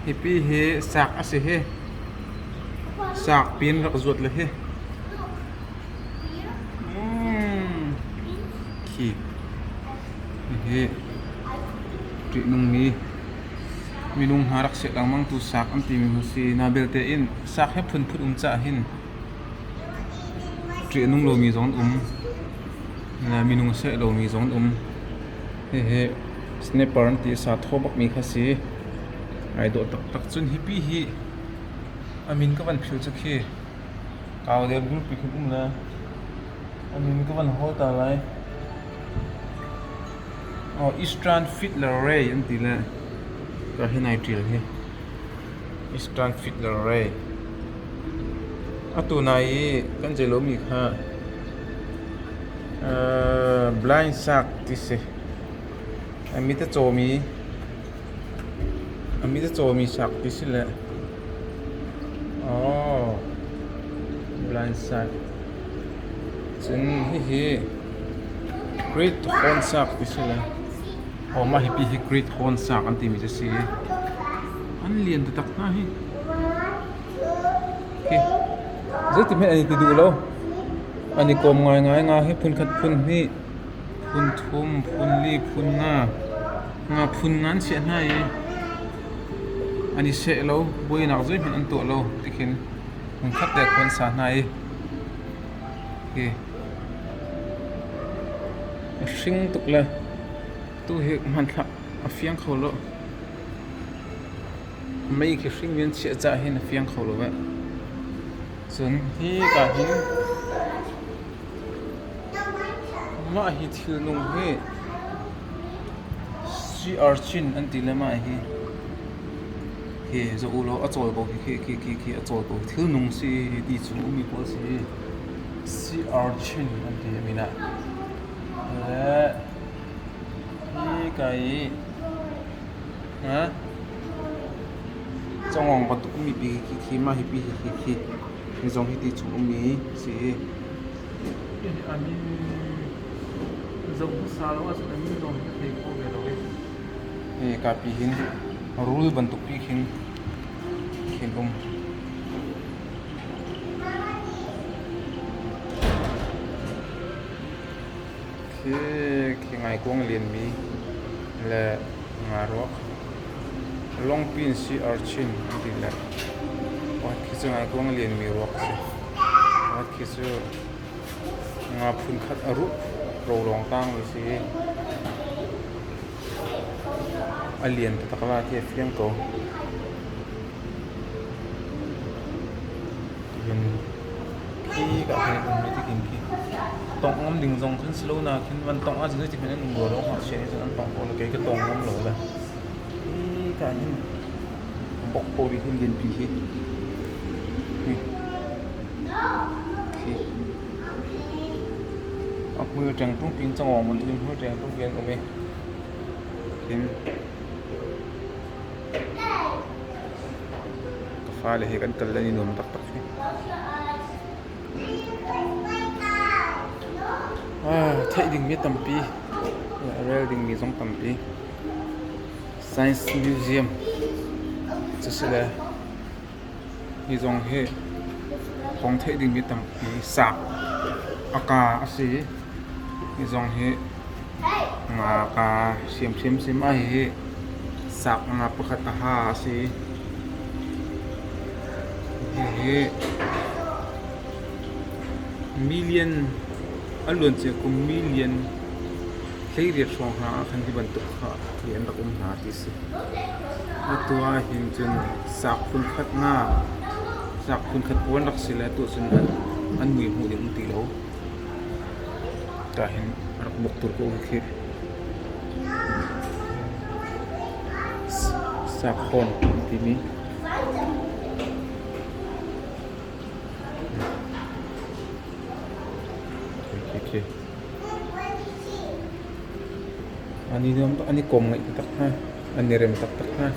Hipi hi sak a si hi. Sak pin rak zuat le hi. Khi hihi ṭihnungmi minung hna rak seh lengmang tu sak an timi hi si. Na belte in sak hi phunphun um caah hin ṭih a nung lomi zong an um. Minung a seh lomi zong an um. Hihi snapper an ti i sa thaw bakmi kha si. Ai dawh taktak. Cun hipi hi a min ka van philh cu khi kau deuh group pi khin um le a min ka van hawl ta lai. Oh, Eastern Fiddler Ray an ti le ka hi nai ṭial hi. Eastern Fiddler Ray. Atu nai i kan zei lomi kha Blind shark ti si. A mit a cawmi a mit a cawmi shark ti si le oh blind shark. Cun hihi Great Horn Shark ti si le oh mah hipi hi Great Horn Shark an timi cu si. An lian taktak hna hi. Khi zeiti hmanh an i ti duh lo. An i kawm ngaingai. Nga hi phunkhat phun hnih, phun thum, phun li, phun nga, nga phun nga an chiah hna i an i seh lo. Buainak zeihmanh an tuah lo tikhin hmunkhat te khua an sa hna i hi a hring tuk le tu hi hmanthlak a fiang kho lo. Mei khi hring in chiah cah hin a fiang kho lo eh. Cun hi ka hin mah hi thilnung hi sea urchin an ti le mah hi hi zoh u law a cawl ko khi khi khi khi a cawl ko thilnung si hi ti chung ummi pawl si sea urchin an ti a min ah le hi ka i Cawngawng bantuk ummi pi khi khi mah hi pi hi khi khi hi zong hi ti chung ummi si. A min zoh hmasa lo ahcun a min zong hi ka thei kho ve lo i. Hi ka pi hin rul bantuk pi khin khin um. Khi khi ngaikuang lianmi le ngaruak lawngpi in si archin an ti le pakhat khi cu ngaikuang lianmi ruak a si. Pakhat khi cu nga phunkhat a ruh rolawng tangmi si. A lian taktak la ti a fiang ko. Tihin khi ka khin an um ti khin khi tongh ngam ding zong khin si lo na khin van tongh ahcun zeiti hmanh an um rua lo ngakchia nih cun an tongh ko la kei ka tong ngam lo le hi ka hin bok ko rih hin lianpi hi hi khi a hmul ṭeng ṭung pin cangawng mun in hmul ṭeng ṭung pin um i khin Ka fale he kan kal an i nuam taktak hi. Theih dingmi a tampi. Rel dingmi zong tampi. Science Museum cu si le hi zong hi kong theih dingmi tampi. Saak a ka a si. Hi zong hi Nga kaa siam hrimhrim ah hihi sak nga pakhat a ha a si. Hihi million a luancia kum million 18 hrawng hna ah khan hi bantuk kha hi an rak um hna ti si. Atu ah hin cun sak phunkhat nga sak phunkhat pawl an rak si le atu cun an mui hmuh ding um ti lo. Tah hin rak bawk tur ko khi. Sakhawn an timi. Khi khi. Ani an i kom ngaih taktak hna. An i rem taktak hna.